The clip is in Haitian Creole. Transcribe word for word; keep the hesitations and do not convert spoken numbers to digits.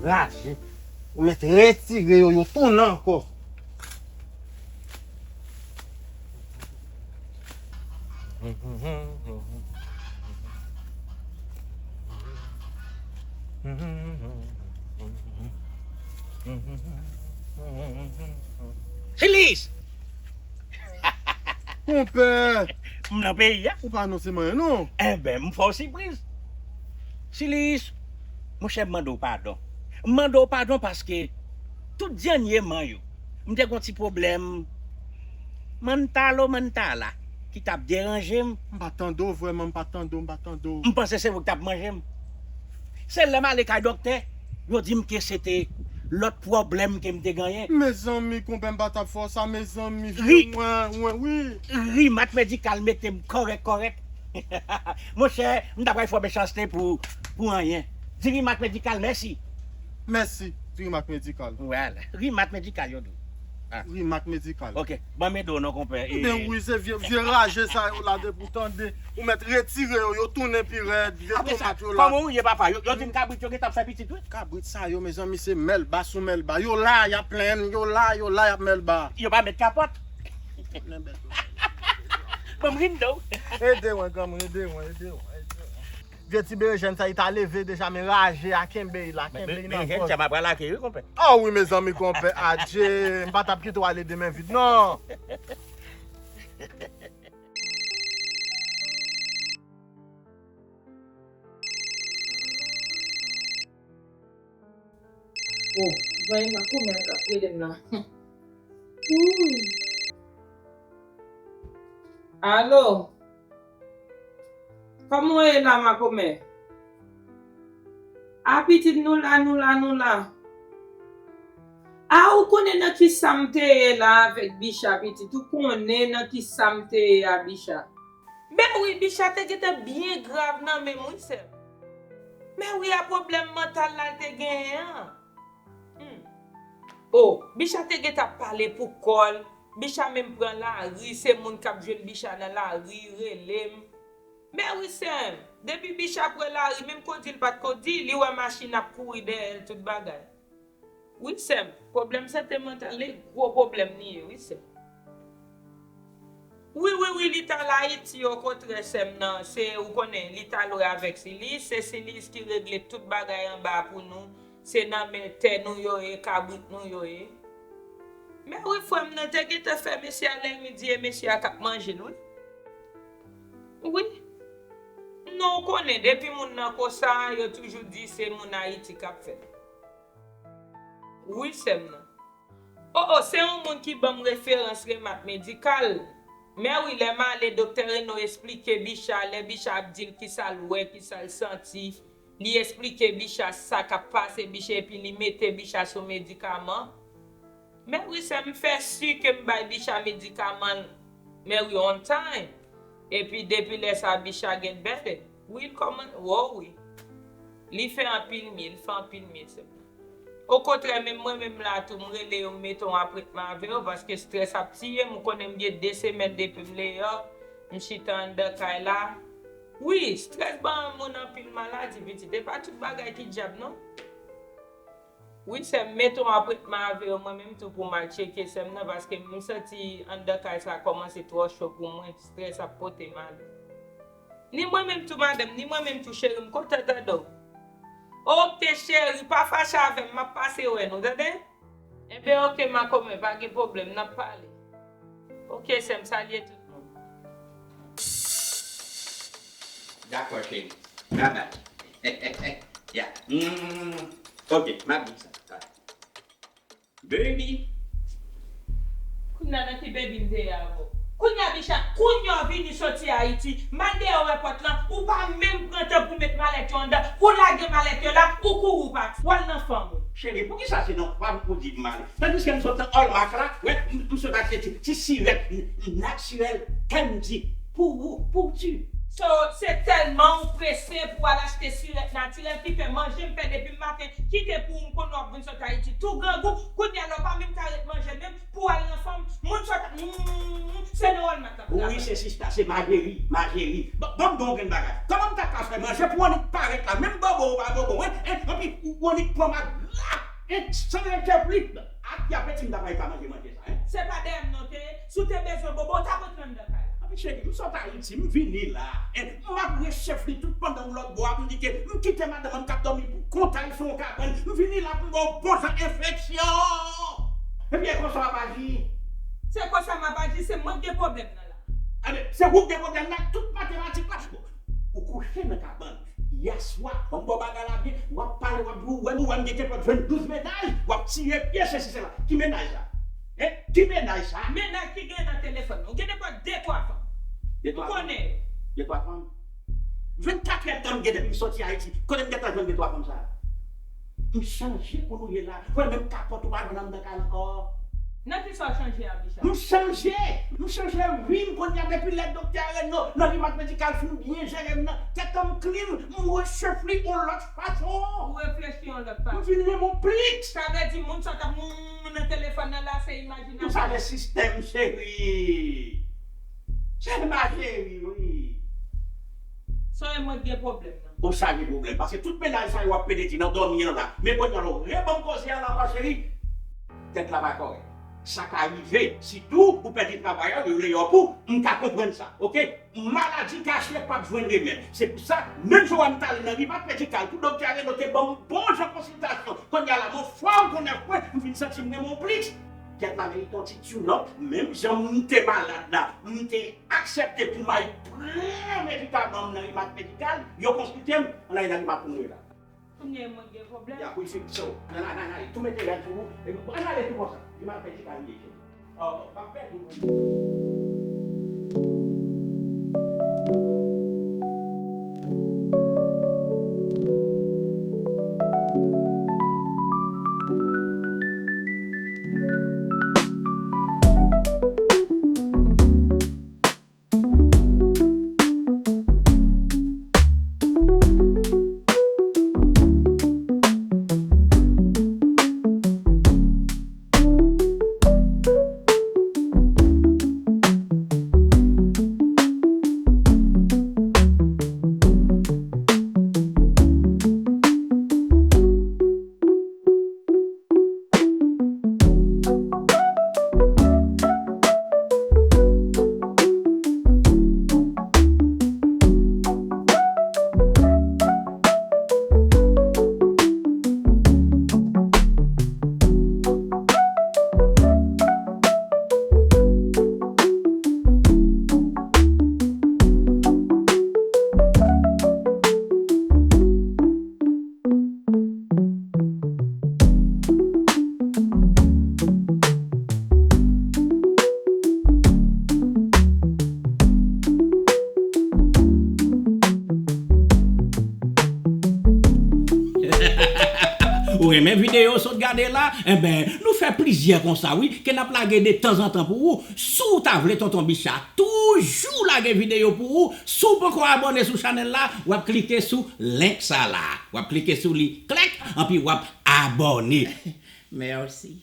Raje. Ou mèt retire yo, yo tounen ankò. Silis! Konpè! M nan peyi a. Ou pa anonse m anyen, non. Enben, m fè w sipriz. Silis, monchè, m mande w padon. M mande w padon paske tout dènyèman yo, m te gen yon ti pwoblèm mantalo mantala ki t ap deranje m. M pa tande w vrèman, m pa tande w, m pa tande w. M panse se ou ki t ap manje m. Se lè m ale kay dòktè, yo di m ke se te lòt pwoblèm ke m te genyen. Mezanmi, konpè, m pa t ap fè w sa, mezanmi, vye mwen, mwen, wi. Rimak medikal mete m kòrèk, kòrèk. Monchè, m ta pral fè w mechanste pou, pou anyen. Di rimak medikal mèsi. Mèsi, di rimak medikal. Wala, rimak medikal yo di w. Ah. Rimak medikal. Ok, ban m ede w non, konpè. Ebyen, wi, se vye, vye raje sa yo la, depi w tande, ou mèt retire yo, yo tounen pi rèd, vye tomat yo la. Kòman w ye, papa? Yo, yo di m kabrit yo gentan ap fè pitit, wi. Kabrit sa yo, mezanmi, se mèlba sou mèlba. Yo la, y ap plenn, yo la, yo la, y ap mèlba. Yo pa met kapòt. Ban m rindo. Ede mwen, granmoun, ede mwen, ede mwen, ede mwen. Vye ti berejèn sa, li ta leve deja, men raje a kenbe l la, kenbe l nan kò l. Berejèn sa, m ap pral ak li, wi, konpè. Oh wi, mezanmi, konpè, adje, m pa t ap kite w ale de men vid, non. Oh, vwayè makomè k ap rele m nan. Wouy. Alo. Kòman w ye la, makomè? A, pitit, nou la, nou la, nou la. A, ou konnen nan ki sa m te ye la avèk Bicha, pitit? Ou konnen nan ki sa m te ye a, Bicha? Men wi, Bicha te gentan byen grav nan men m, wi, sè m. Men wi, a pwoblèm mantal la l te genyen an. Hmm. O, Bicha te gentan ap pale pou kò l. Bicha menm pran lari, se moun k ap jwenn Bicha nan lari, rele m. Men wi, sè m, depi Bicha pran lari, menm kòdi l pa t kòdi, li wè machin ap kouri dèyè l, tout bagay. Wi, sè m, pwoblèm sante mantal, li gwo pwoblèm li ye, wi, sè m. Wi, wi, wi, li t al Ayiti, okontrè, sè m nan, se, ou konnen, li t al wè avèk Silis, se Silis ki regle tout bagay anba a pou nou, se nan men tè nou yo ye, kabrit nou yo ye. Men wi, frè m nan te gentan fè mesye a lè midi, e mesye a k ap manje l, wi. Wi. Non, ou konnen, depi moun nan konsa, yo toujou di se moun Ayiti k ap fè l. Wi, sè m nan. O, o, se yon moun ki ban m referans remak medikal. Men wi, lè m ale, doktè Reno esplike Bicha, lè Bicha ap di l kisa l wè, kisa l santi, li esplike Bicha sa k ap pase Bicha, epi li mete Bicha sou medikaman. Men wi, sè m, fè si ke m bay Bicha medikaman l, men wi, on time. Epi depi lè sa, Bicha get better. Wi, l kòman, o wi. Li fè anpil mye, li fè anpil mye, sè m. Okontrè, menm mwen menm la tou, m rele yo, m mete yon apwentman avè yo, paske strès ap tiye m. Ou konnen m gen de semèn depi m leyò, m chita anndan kay la. Wi, strès ban moun anpil maladi, pitit. E pa tout bagay ki dyab, non. Wi, sè m, mete yon apwentman avè yo, mwen menm tou, pou m al tcheke sè m nan, paske m santi anndan kay sa kòmanse twò cho pou mwen, strès ap pote m ale. Ni mwen menm tou, madanm, ni mwen menm tou, cheri m, kontan tande w. Oke, cheri, pa fache avè m, m ap pase wè nou, tande? Enben, oke, makomè, pa gen pwoblèm, n ap pale. Oke, sè m, salye tout moun. Dakò, cheri. Bye bye. Ya. Mm. Oke, m ap di sa. Baby. Kounye a nan ki baby m te ye avè w? Kounye a, Bicha, kounye a w vini soti Ayiti, m al deyò wè pòt lan, ou pa menm pran tan pou met malèt yo anndan, ou lage malèt yo la, ou kouri w pati, w al nan fanm ou. Cheri, poukisa se nan fanm ou di m ale? Tandiske m sot nan Hallmark la, wè, m, m sot achte ti, ti sirèt n-, natirèl, Candy, pou ou, pou tu. So, se tèlman ou prese pou al achte sirèt natirèl ki fè manje m fè depi maten, kite pou ou, m konnen w ap vin sot Ayiti tou grangou, kounye a la w pa menm ka ret manje menm, pou al nan fanm, moun sot, mm, se nan Walmart l ap travay. Wi, se sista, se Majerie, Majerie. Bon, bon, bon, grenn bagay. Kòman m ta ka fè manje pou w annik parèt la? Menm bobo ou pa bobo, hein, hein? Anpi, ou, ou annik pran m ak Hein, san rechèfli, ak y ap eti m ta pral ka manje manje sa, hein. Se pa dèyè m non te ye. Si w te bezwen bobo, w t ap antre anndan kay la. Anpi cheri, m sot Ayiti, m vini la. Hein, m ap rechèfli tout pandan w lòt bò a, m di ke m kite madanm mwen k ap dòmi pou kont a l sou yon kabann. M vini la pou m ba w bon jan enfeksyon. Ebyen, konsa w ap aji. Se konsa m ap aji, se mwen k gen pwoblèm nan la. Ebyen, se ou k gen pwoblèm nan ak tout matematik la. Ou kouche nan kabann. Yèswa, ban m ba w bagay la byen, w ap pale, w ap di, ou wè m, ou wè m gen kèpòt jwenn douz mennaj, w ap tire pye, sesi, sela. Ki mennaj sa? Hein? Ki mennaj sa? Mennaj ki gen nan telefòn nan. Ou gen nenpòt de, twa fanm. De, twa fanm? Ou konnen yo. De, twa fanm? Vennkatrè tan m gen depi m soti Ayiti. Kote m gentan jwenn de, twa fanm sa? M chanje kounye a la. Wè, menm kapòt ou pa jwenn anndan kay la ankò. Nan ki sa w chanje a, Bicha? M chanje! M chanje wi, m kounye a depi lè doktè Reno nan Rivat Medikal fin byen jere m nan, tèt an m klin, m rechèfli yon lòt fason. Ou reflechi yon lòt fason. M vin renmen yon plis. Sa vle di moun sa w t ap moun nan telefòn nan la se imajinasyon. M chanje sistèm, cheri. Chanje ma cheri, wi. Sa e mwen k gen pwoblèm nan. Ou sa gen pwoblèm, paske tout mennaj sa yo w ap pede di nan dòmi an la. Men kounye a la, ou rebanm koze a la ankò, cheri. Tèt la pa kòrèk. Sa ka rive, sitou ou pèdi travay la, yo leyòp ou, m ka konprann sa, oke? Maladi kache p ap jwenn remèd. Se pou sa, menm jan w wè m t ale nan Rivat Medikal pou doktè Reno te ban m bon jan konsiltasyon. Kounye a la, m anfòm, m konn nèf pwen, m vin santi m renmen yon plis. Tèt la merite yon ti tune up, menm jan m te malad la, m te aksepte pou m al pran medikaman m nan Rivat Medikal, yo konsilte m, ann ale nan Rivat pou m rele la. Kounye a mwen gen pwoblèm. Ya, pou l fini. So, nan, nan, nan, nan, tou mete rad sou ou, epi ann ale tou konsa. Rivat Medikal li ye, cheri. Oh, oh, m ap pèdi w. Ou renmen videyo w sot gade la? Enben, nou fè plizyè konsa wi, ke n ap lage de tanzantan pou ou. Si w ta vle Tonton Bicha toujou lage videyo pou ou, si w poko abòne sou chanèl la, w ap klike sou link sa la. W ap klike sou li, klèk, anpi w ap abòne. Mèsi.